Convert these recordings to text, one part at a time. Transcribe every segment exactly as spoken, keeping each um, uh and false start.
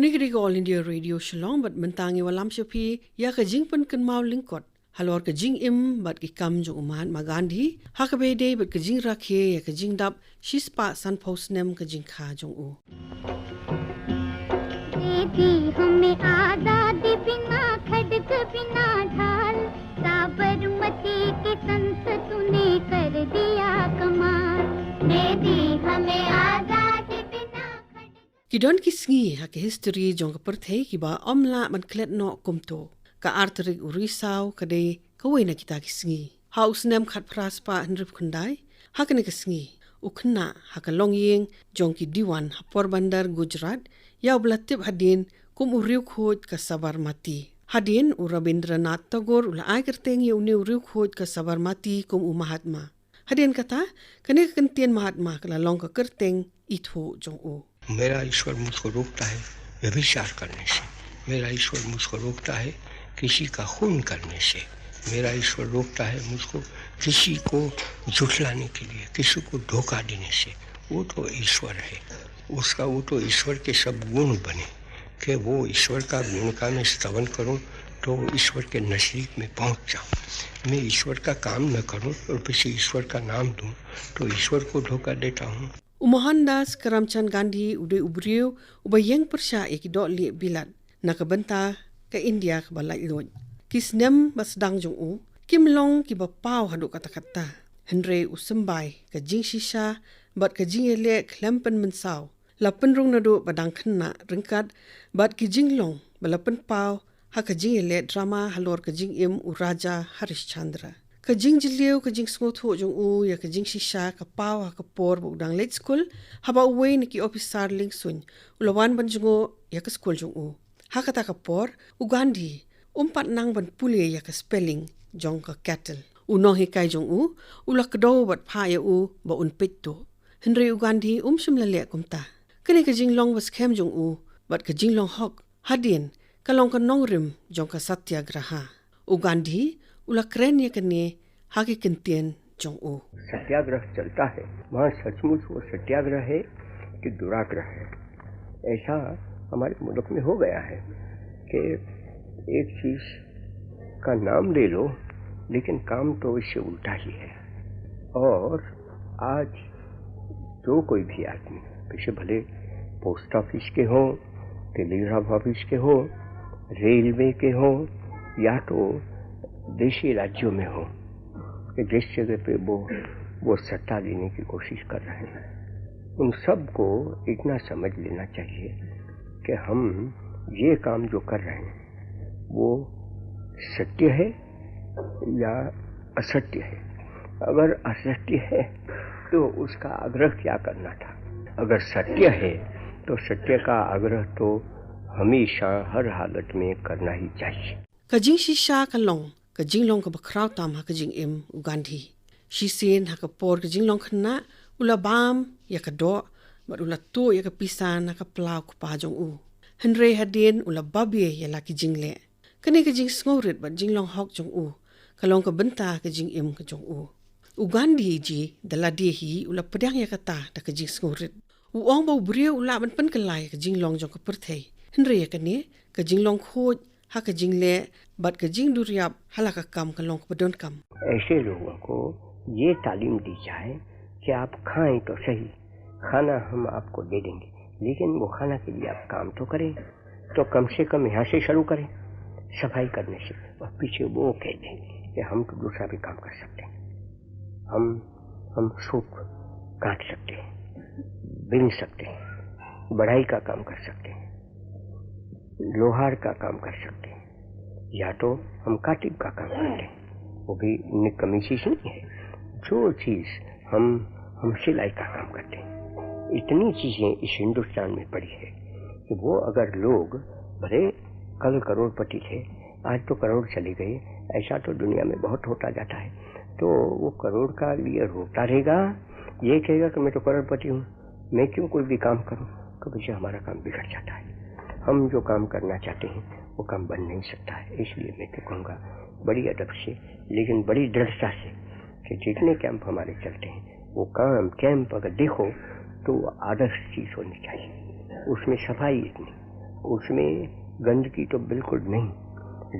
Kane ka dei ka All India Radio Shillong, bad mynta ngi wallam sha phi ïa ka jingpynkynmaw lyngkot halor ka jingim bad ki kam jong u Mahatma Gandhi, ha kaba ïadei bad ka jingrakhe ïa ka jingdap shispah sanphew snem ka jingkha jong u. दे दी हमें आजादी, बिना खड्ग बिना ढाल, साबरमती की संत तूने कर दिया कमाल। दे दी हमें आजादी, बिना खड्ग Ki don ki sngi ha ka history jong ka pyrthei kiba ym lah ban klet noh kumto. Ka ar tarik u Risaw ka dei kawei na kita ki sngi. Ha u snem khatphra spah hynriewphew khyndai, ha kane ka sngi, u khynnah ha ka longïing jong ki Diwan ha Porbandar, Gujarat, ïa uba la tip hadien kum u riewkhuid ka Sabarmati. Hadien u Rabindranath Tagore u la ai kyrteng ïa une u riewkhuid ka Sabarmati kum u Mahatma. Hadien kata, kane ka kyntien Mahatma ka la long ka kyrteng ithuh jong u. मेरा ईश्वर मुझको रोकता है, व्यभिचार करने से। मेरा ईश्वर मुझको रोकता है, किसी का खून करने से। मेरा ईश्वर रोकता है मुझको किसी को झुठलाने के लिए, किसी को धोखा देने से। वो तो ईश्वर है, उसका, वो तो ईश्वर के सब गुण बने, कि वो ईश्वर का गुण का मैं स्तवन करूं, तो वो ईश्वर के नजदीक में पहुंच जाऊं। मैं ईश्वर का काम न करूं और पीछे ईश्वर का नाम दूं, तो ईश्वर को धोखा देता हूं। U Mohandas Karamchand Gandhi u dei u briew uba ïeng pyrshah ïa ki dohlieh bilat na ka bynta ka India kaba laitluid. Ki snem ba sdang jong u kim long kiba paw haduh katta katta, hynrei u symbai ka jingshisha bad ka jingïaleh khlem pynmynsaw, la pynrung naduh ba dang khynnah ryngkat bad ki jinglong ba la pynpaw ha ka jingïaleh drama halor ka jingim u Raja Harishchandra. Ka jingjylliew ka jingsngewthuh jong u ïa ka jingshisha ka paw ha ka por ba u dang leit skul, haba uwei na ki ophisar liengsuiñ u la wan ban jngoh ïa ka skul jong u. Ha kata ka por, u Gandhi um pat nang ban pule ïa ka spelling jong ka kettle. U nonghikai jong u u la kdew bad phah ïa u ba un peit tuh. Hynrei u Gandhi um shym la leh kumta. Kane ka jinglong ba skhem jong u bad ka jinglong hok hadien ka long ka nongrim jong ka satyagraha. U Gandhi u la kren ïa kane ha ki kyntien jong u. सत्याग्रह चलता है, वहाँ सचमुच वो सत्याग्रह है कि दुराग्रह है, ऐसा हमारे मुल्क में हो गया है कि एक चीज का नाम ले लो, लेकिन काम तो इससे उल्टा ही है। और आज जो कोई भी आदमी, जैसे भले पोस्ट ऑफिस के हों, टेलीग्राफ ऑफिस के हों, रेलवे के हों, या तो देशी राज्यों में हों, कि जिस जगह पे वो, वो सत्ता लेने की कोशिश कर रहे हैं, उन सबको इतना समझ लेना चाहिए कि हम ये काम जो कर रहे हैं, वो सत्य है या असत्य है। अगर असत्य है, तो उसका आग्रह क्या करना था? अगर सत्य है, तो सत्य का आग्रह तो हमेशा, हर हालत में करना ही चाहिए। Ka jingshisha ka long ka jinglong kaba khraw tam ha ka jingim u Gandhi. Shisien ha ka por ka jinglong khynnah, u la bam ïa ka doh bad u la tuh ïa ka pisa na ka plaw kpa jong u. Hynrei hadien u la babe ïa la ki jingleh. Kane ka jingsngewrit bad jinglong hok jong u ka long ka bynta ka jingim ka jong u. U Gandhi ji da lade hi u la pdiang ïa kata da ka jingsngewrit. U ong ba u briew u lah ban pynkylla ïa ka jinglong jong ka pyrthei, hynrei ïa kane ka jinglong khuid ha ka jingleh bad ka jingduriap ha la ka kam ka long kaba donkam. ऐसे लोगों को ये तालीम दी जाए कि आप खाएं तो सही, खाना हम आपको दे देंगे, लेकिन वो खाना के लिए आप काम तो करें। तो कम से कम यहाँ से शुरू करें, सफाई करने से। और पीछे वो कह दें कि हम तो दूसरा भी काम कर सकते हैं, हम हम सूत काट सकते हैं, बिन सकते हैं, बढ़ई का काम कर सकते हैं, लोहार का काम कर सकते हैं, या तो हम कातिब का काम करते हैं, वो भी निकम्मी चीज नहीं है। जो चीज हम हम सिलाई का काम करते हैं। इतनी चीजें इस हिंदुस्तान में पड़ी है कि वो अगर लोग भले कल करोड़पति थे, आज तो करोड़ चले गए, ऐसा तो दुनिया में बहुत होता जाता है। तो वो करोड़ का लिए रोता रहेगा, ये कहेगा कि मैं तो करोड़पति हूँ, मैं क्यों कोई भी काम करूँ? कभी से हमारा काम बिगड़ जाता है। हम जो काम करना चाहते हैं, वो काम बन नहीं सकता है। इसलिए मैं तो कहूँगा, बड़ी अदब से, लेकिन बड़ी दृढ़ता से, कि जितने कैंप हमारे चलते हैं, वो काम, कैंप अगर देखो, तो वो आदर्श चीज होनी चाहिए। उसमें सफाई इतनी, उसमें गंदगी तो बिल्कुल नहीं,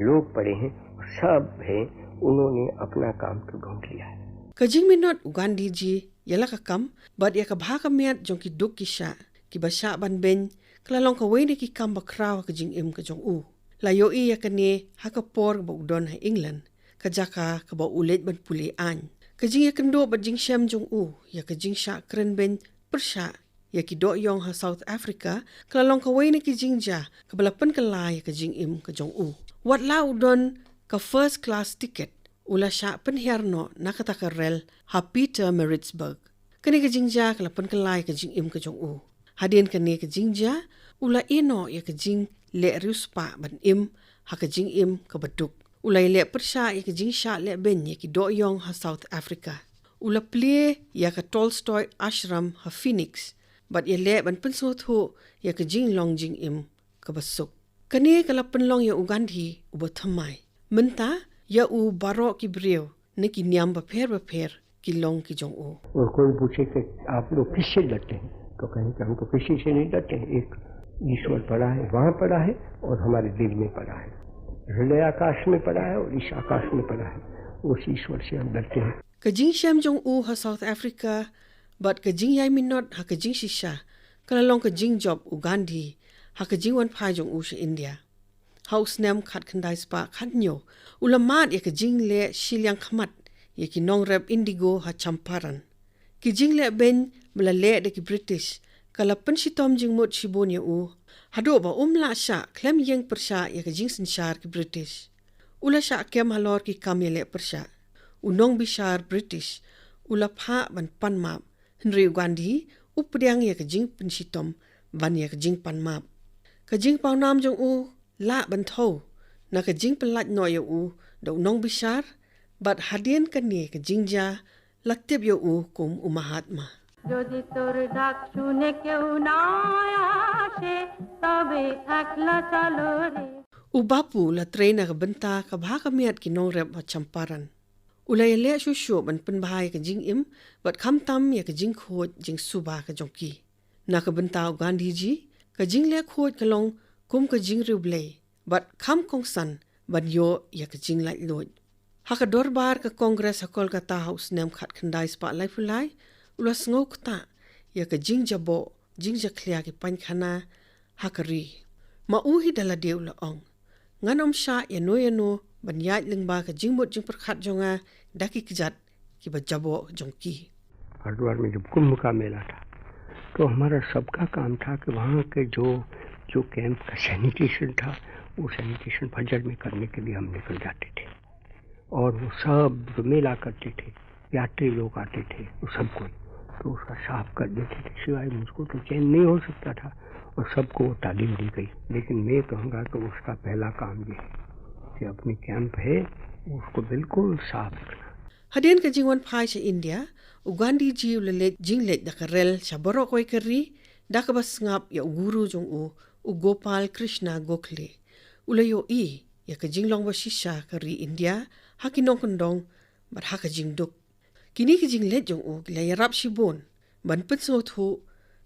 लोग पड़े हैं, सब हैं, उन्होंने अपना काम तो ढूंढ लिया है। Ka jingminot u Gandhi ji ïa la ka kam bad ïa ka bha ka miat jong ki duk ki shah kiba shah ban beiñ, ka la long kawei na ki kam ba khraw ha ka jingim ka jong u. La ïohi ïa kane ha ka por ba u don ha England, ka jaka kaba u leit ban pule aiñ. Ka jingïakynduh bad jingshem jong u ïa ka jingshah kren beiñ pyrshah ïa ki dohïong ha South Africa ka la long kawei na ki jingjia kaba la pynkylla ïa ka jingim ka jong u. Wat la u don ka first class ticket, u la shah pynhiar noh na kata ka rel ha Pietermaritzburg. Kane ka jingjia ka la pynkylla ïa ka jingim ka jong u. Hadien kane ka jingjia, u la ïeh noh ïa ka jingleh riewspah ban im ha ka jingim kaba duk. U la ïaleh pyrshah ïa ka jingshah leh beiñ ïa ki dohïong ha South Africa. U la plie ïa ka Tolstoy Ashram ha Phoenix bad ïaleh ban pynsngewthuh ïa ka jinglong jingim kaba suk. Kane ka la pynlong ïa u Gandhi uba thymmai. Mynta, ïa u baroh ki briew na ki niam bapher bapher ki long ki jong u. और कोई पूछे कि आप लोग किससे डरते हैं, तो कहें कि हम तो किसी से नहीं डरते हैं। एक ईश्वर पड़ा है, वहाँ पड़ा है और हमारे दिल में पड़ा है। हृदय आकाश में पड़ा है और इस आकाश में पड़ा है। उस ईश्वर से हम डरते हैं। Ka jingshem jong u ha South Africa bad ka jingïai minot ha ka jingshisha ka la long ka jingjop u Gandhi ha ka jingwanphai jong u sha India. Ha u snem khatkhyndai spah khathynñiew, u la mad ïa ka jingleh shiliang khmat ïa ki nongrep indigo ha Champaran. Ki jingleh beiñ ba la leh da ki British ka la pynshitom jingmut shibun ïa u, haduh ba um lah shah khlem ïeng pyrshah ïa ka jingsynshar ki British. U la shah kem halor ki kam ïaleh pyrshah. U nongbishar British u la phah ban pan map, hynrei u Gandhi u pdiang ïa ka jingpynshitom ban ïa ka jingpan map. Ka jingpawnam jong u lah ban thew na ka jingpyllait noh ïa u da u nongbishar, bad hadien kane ka jingjia la tip ïa u kum u Mahatma. যদি তোর ডাক শুনে কেউ না আসে, তবে একলা চলো রে। U Bapu la trei na ka bynta ka bha ka miat ki nongrep ha Champaran. U la ïaleh shuh shuh ban pynbha ïa ka jingim bad khamtam ïa ka jingkhuid jingsuba ka jong ki. Na ka bynta u Gandhi ji, ka jingleh khuid ka long kum ka jingriewblei bad kham kongsan ban ïoh ïa ka jinglaitluid. Ha ka dorbar ka Congress ha Kolkata ha u snem khatkhyndai spah laiphew lai, u la sngew ktah ïa ka jingjaboh jingjakhlia ki painkhana ha ka ri. Ma u hi da lade u la ong, ngan ym shah ïano ïano ban ïaid lyngba ka jingmut jingpyrkhat jong nga da ki kjat kiba jaboh jong ki. हरिद्वार में जब कुंभ का मेला था, तो हमारा सबका काम था कि वहाँ के जो, जो कैंप का सैनिटेशन था, वो सैनिटेशन फजर में करने के लिए हम निकल जाते थे। और वो सब जो मेला करते थे, यात्री लोग आते थे, वो सब कोई, तो उसका साफ कर देते थे। सिवाय मुझको तो चैन नहीं हो सकता था, और सबको वो तालीम दी गई। लेकिन मैं कहूँगा कि उसका पहला काम ये है कि अपनी कैंप है, उसको बिल्कुल साफ रखना। Hadien ka jingwanphai sha India, u Gandhi ji u la leit jingleit da ka rel sha baroh kawei ka ri, da kaba sngap ïa u guru jong u, u Gopal Krishna Gokhale. U la ïohi ïa ka jinglong ba shisha ka ri India ha ki nongkyndong bad ha ka jingduk. Kine ki jingleit jong u ki la ïarap shibun ban pynsngewthuh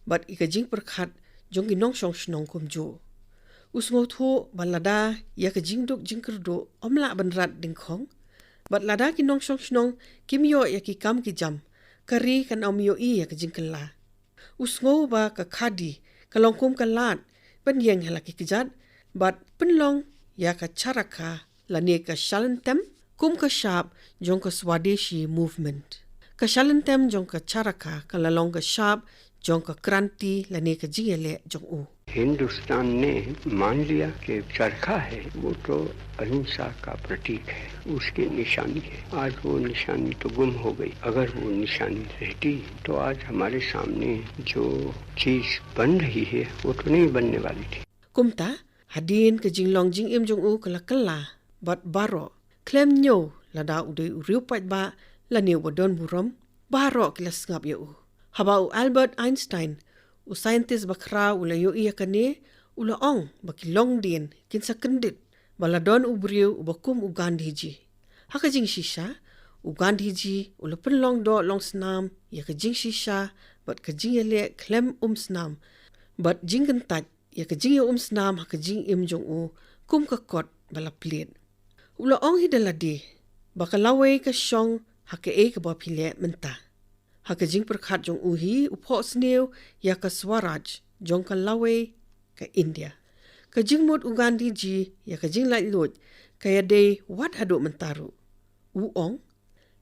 bad ïa ka jingpyrkhat jong ki nongshong shnong kumjuh. U sngewthuh ba lada ïa ka jingduk jingkyrduh ym lah ban rat dyngkhong, bad lada ki nongshong shnong kim ïoh ïa ki kam ki jam, ka ri kan ym ïohi ïa ka jingkylla. U sngew ba ka khadi ka long kum ka lad ban ïeng ha la ki kjat bad pynlong ïa ka charaka lane ka shalyntem kum ka shap jong ka Swadeshi movement. Ka shalyntem jong ka charaka ka la long ka shap jong ka kranti lane ka jingïaleh jong u. हिंदुस्तान ने मान लिया कि चरखा है, वो तो अहिंसा का प्रतीक है, उसकी निशानी है। आज वो निशानी तो गुम हो गई। अगर वो निशानी रहती तो आज हमारे सामने जो चीज बन रही है, वो तो नहीं बनने वाली थी। Kumta, hadien ka jinglong jingim jong u ka la kylla, bad baroh, khlem ñiew lada u dei u riewpaidbah lane uba don burom, baroh ki la sngap ïa u. Haba u Albert Einstein, u scientist bakhraw u la ïohi ïa kane, u la ong ba ki longdien kin sa kyndit ba la don u briew uba kum u Gandhi ji. Ha ka jingshisha, u Gandhi ji u la pynlong doh long snam ïa ka jingshisha bad ka jingïaleh khlem um snam bad jingkyntait ïa ka jingïaumsnam ha ka jingim jong u kum ka kot ba la plied. U la ong hi da lade ba ka lawei ka shong ha kaei kaba phi leh mynta. Ha ka jingpyrkhat jong u hi u phohsniew ïa ka Swaraj jong ka lawei ka India. Ka jingmut u Gandhi ji ïa ka jinglaitluid ka ïadei wat haduh mynta ruh. U ong,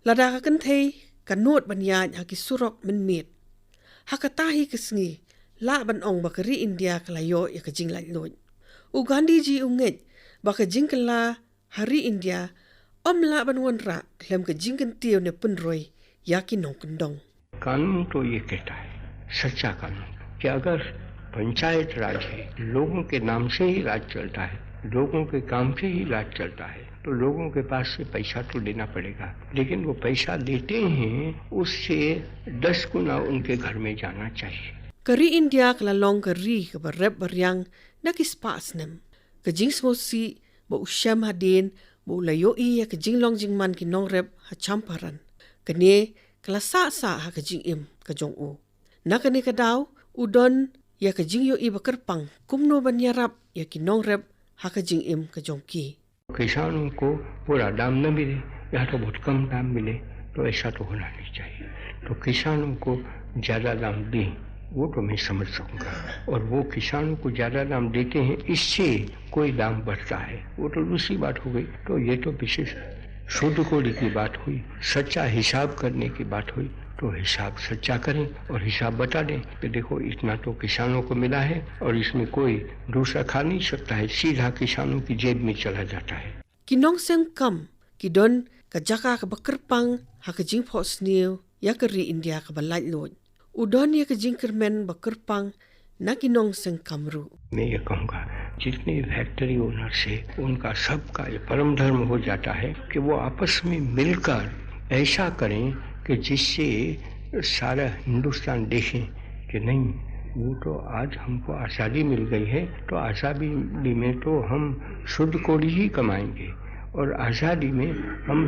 lada ka kynthei ka nud ban ïaid ha ki surok mynmiet, ha kata hi ka sngi lah ban ong ba ka ri India ka la ïoh ïa ka jinglaitluid. U Gandhi ji u ngeit ba ka jingkylla ha ri India ym lah ban wanrah khlem ka jingkyntiew ne pynroi ïa ki nongkyndong. कानून तो ये कहता है, सच्चा कानून, कि अगर पंचायत राज है, लोगों के नाम से ही राज चलता है, लोगों के काम से ही राज चलता है, तो लोगों के पास से पैसा तो लेना पड़ेगा, लेकिन वो पैसा लेते हैं, उससे दस गुना उनके घर में जाना चाहिए। Ka ri India ka la long ka ri kaba rep ba riang na ki spah snem. Ka jingsngewsih ba u shem hadien ba u la ïohi ïa ka jinglong jingman ki nongrep ha Champaran, kane ka la sah sah ha ka jingim ka jong u. Na kane ka daw u don ïa ka jingïohi ba kyrpang kumno ban ïarap ïa ki nongrep ha ka jingim ka jong ki. किसानों को पूरा दाम न मिले या तो बहुत कम दाम मिले, तो ऐसा तो होना नहीं चाहिए। तो किसानों को ज़्यादा दाम दें, वो तो मैं समझ सकूँगा। और वो किसानों को ज़्यादा दाम देते हैं, इससे कोई दाम बढ़ता है, वो तो दूसरी बात हो गई। तो ये तो विशेष शुद्ध कौड़ी की बात हुई, सच्चा हिसाब करने की बात हुई। तो हिसाब सच्चा करें और हिसाब बता दें कि देखो, इतना तो किसानों को मिला है और इसमें कोई दूसरा खा नहीं सकता है, सीधा किसानों की जेब में चला जाता है। Ki nongseng kam ki don ka jaka kaba kyrpang ha ka jingphohsniew ïa ka ri India kaba laitluid. U don ïa ka jingkyrmen ba kyrpang na ki nongseng kam ruh. मैं ये कहूँगा, जितने फैक्ट्री ओनर्स है, उनका सबका ये परम धर्म हो जाता है कि वो आपस में मिलकर ऐसा करें कि जिससे सारा हिंदुस्तान देखें कि नहीं, वो तो आज हमको आज़ादी मिल गई है, तो आज़ादी में तो हम शुद्ध कौड़ी ही कमाएंगे और आज़ादी में हम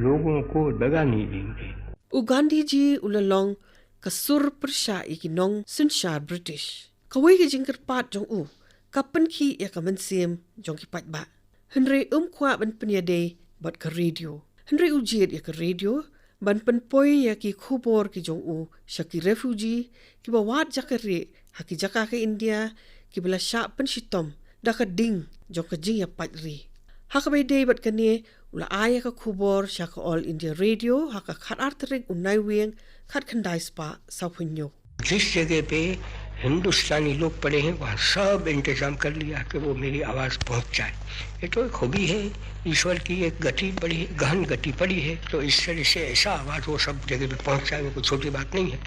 लोगों को दगा नहीं देंगे। U Gandhi ji u la long ka sur pyrshah ïa ki nongsynshar British. Kawei ka jingkyrpad jong u ka pynkhih ïa ka mynsiem jong ki paidbah. Hynrei um kwah ban pynïadei bad ka radio. Hynrei u jied ïa ka radio ban pynpoi ïa ki khubor ki jong u sha ki refugee kiba wad jaka rieh ha ki jaka ka India kiba la shah pynshitom da ka ding jong ka jingïapait ri. Ha kaba ïadei bad kane u la ai ïa ka khubor sha ka All India Radio ha ka khatar tarik u Naiwieng khatkhyndai spah sawphew hynñiew. जिस जगह पे हिंदुस्तानी लोग पड़े हैं, वहाँ सब इंतजाम कर लिया कि वो मेरी आवाज़ पहुँच जाए। ये तो एक हॉबी है, ईश्वर की एक गति पड़ी है, गहन गति पड़ी है, तो इस तरह से ऐसा आवाज़ वो सब जगह पे पहुँच जाए, वो कोई छोटी बात नहीं है।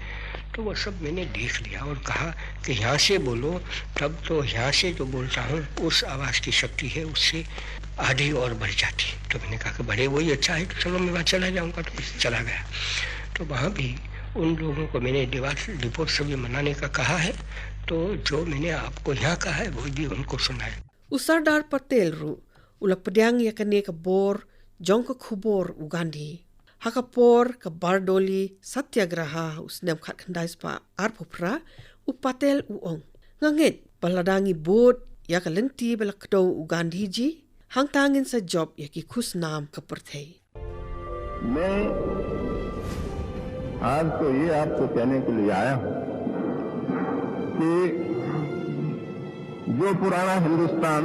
तो वो सब मैंने देख लिया और कहा कि यहाँ से बोलो, तब तो यहाँ से जो बोलता हूँ, उस आवाज़ की शक्ति है, उससे आधी और बढ़ जाती। तो मैंने कहा कि बड़े वही अच्छा है, तो चलो मैं वहाँ चला जाऊँगा। तो मैं चला गया। तो वहाँ भी उन लोगों को मैंने दिवस दीपोत्सवी मनाने का कहा है, तो जो मैंने आपको यहाँ कहा है, वो भी उनको सुनाया। U Sardar Patel ruh u la pdiang ïa kane ka bor jong ka khubor u Gandhi. Ha ka por ka Bardoli Satyagraha u snem khatkhyndai spah arphew phra, u Patel u ong, nga ngeit ba lada ngi bud ïa ka lynti ba la kdew u Gandhi ji, hangta ngin sa jop ïa ki khusnam ka pyrthei. मैं आज तो ये आपको कहने के लिए आया हूं कि जो पुराना हिंदुस्तान,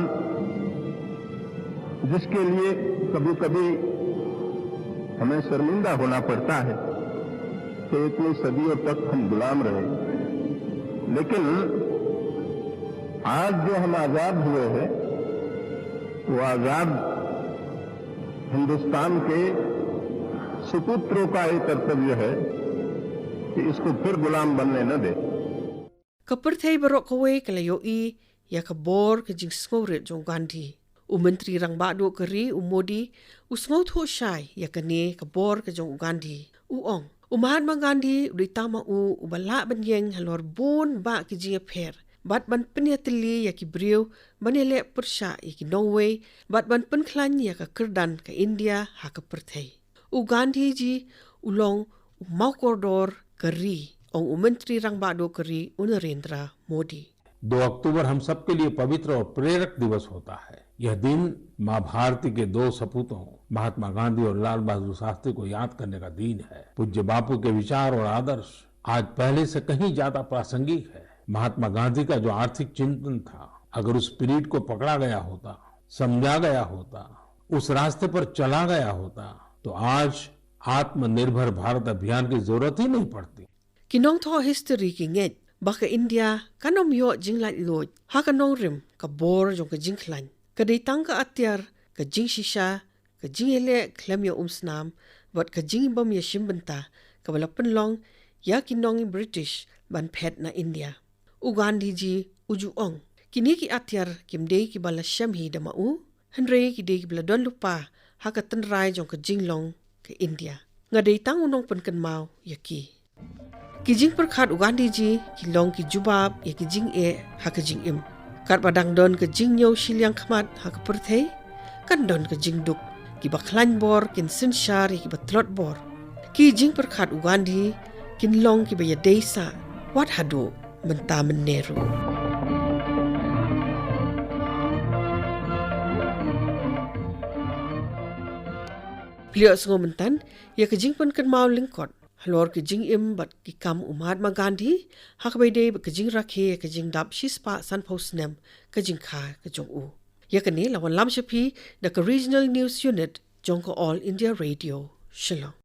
जिसके लिए कभी-कभी हमें शर्मिंदा होना पड़ता है कि इतनी सदियों तक हम गुलाम रहे, लेकिन आज जो हम आजाद हुए हैं, वो आजाद हिंदुस्तान के सुपुत्रों का ये कर्तव्य है कि इसको फिर गुलाम बनने न दे। Ka pyrthei baroh kawei ka la ïohi ïa ka bor ka jingsngewrit jong u Gandhi. U Myntri Rangbah Duh ka ri u Modi u sngewthuh shai ïa kane ka bor ka jong u Gandhi. U ong, u Mahatma Gandhi u dei tang ma u uba lah ban ïeng halor bun bah ki jingïapher bad ban pynïatylli ïa ki briew ban ïaleh pyrshah ïa ki nongwei bad ban pynkhlaiñ ïa ka kyrdan ka India ha ka pyrthei. U Gandhi ji u long u mawkordor ka ri, ong u Myntri Rangbah Duh ka ri u Narendra Modi. दो अक्टूबर हम सबके लिए पवित्र और प्रेरक दिवस होता है। यह दिन माँ भारती के दो सपूतों महात्मा गांधी और लाल बहादुर शास्त्री को याद करने का दिन है। पूज्य बापू के विचार और आदर्श आज पहले से कहीं ज्यादा प्रासंगिक है। महात्मा गांधी का जो आर्थिक चिंतन था, अगर उस स्पिरिट को पकड़ा गया होता, समझा गया होता, उस रास्ते पर चला गया होता, तो आज आत्मनिर्भर भारत अभियान की जरूरत ही नहीं पड़ती। Ki nongthoh history ki ngeit ba ka India kan ym ïoh jinglaitluid ha ka nongrim ka bor jong ka jingkhlaiñ. Ka dei tang ka atiar, ka jingshisha, ka jingïaleh khlem ïa umsnam, bad ka jingbym ïashim bynta kaba la pynlong ïa ki nong British ban phet na India. U Gandhi ji u ju ong, kine ki atiar kim dei kiba la shem hi da ma u, hynrei ki dei kiba la don lypa ha ka tynrai jong ka jinglong ka India. Nga dei tang u nongpynkynmaw ïa ki. Ki jingpyrkhat u Gandhi ji ki long ki jubab ïa ki jingeh ha ka jingim. Katba dang don ka jingñiew shiliang khmat ha ka pyrthei, kan don ka jingduk. Kiba khlaiñ bor kin synshar ïa kiba tlot bor. Ki jingpyrkhat u Gandhi kin long kiba ïadei sah wat haduh mynta mynne ruh. Plie sngew mynta ïa ka jingpynkynmaw lyngkot halor ka jingim bad ki kam u Mahatma Gandhi, ha kaba ïadei bad ka jingrakhe ïa ka jingdap shispah sanphew snem ka jingkha ka jong u. Ïa kane la wanlam sha phi da ka Regional News Unit jong ka All India Radio, Shillong.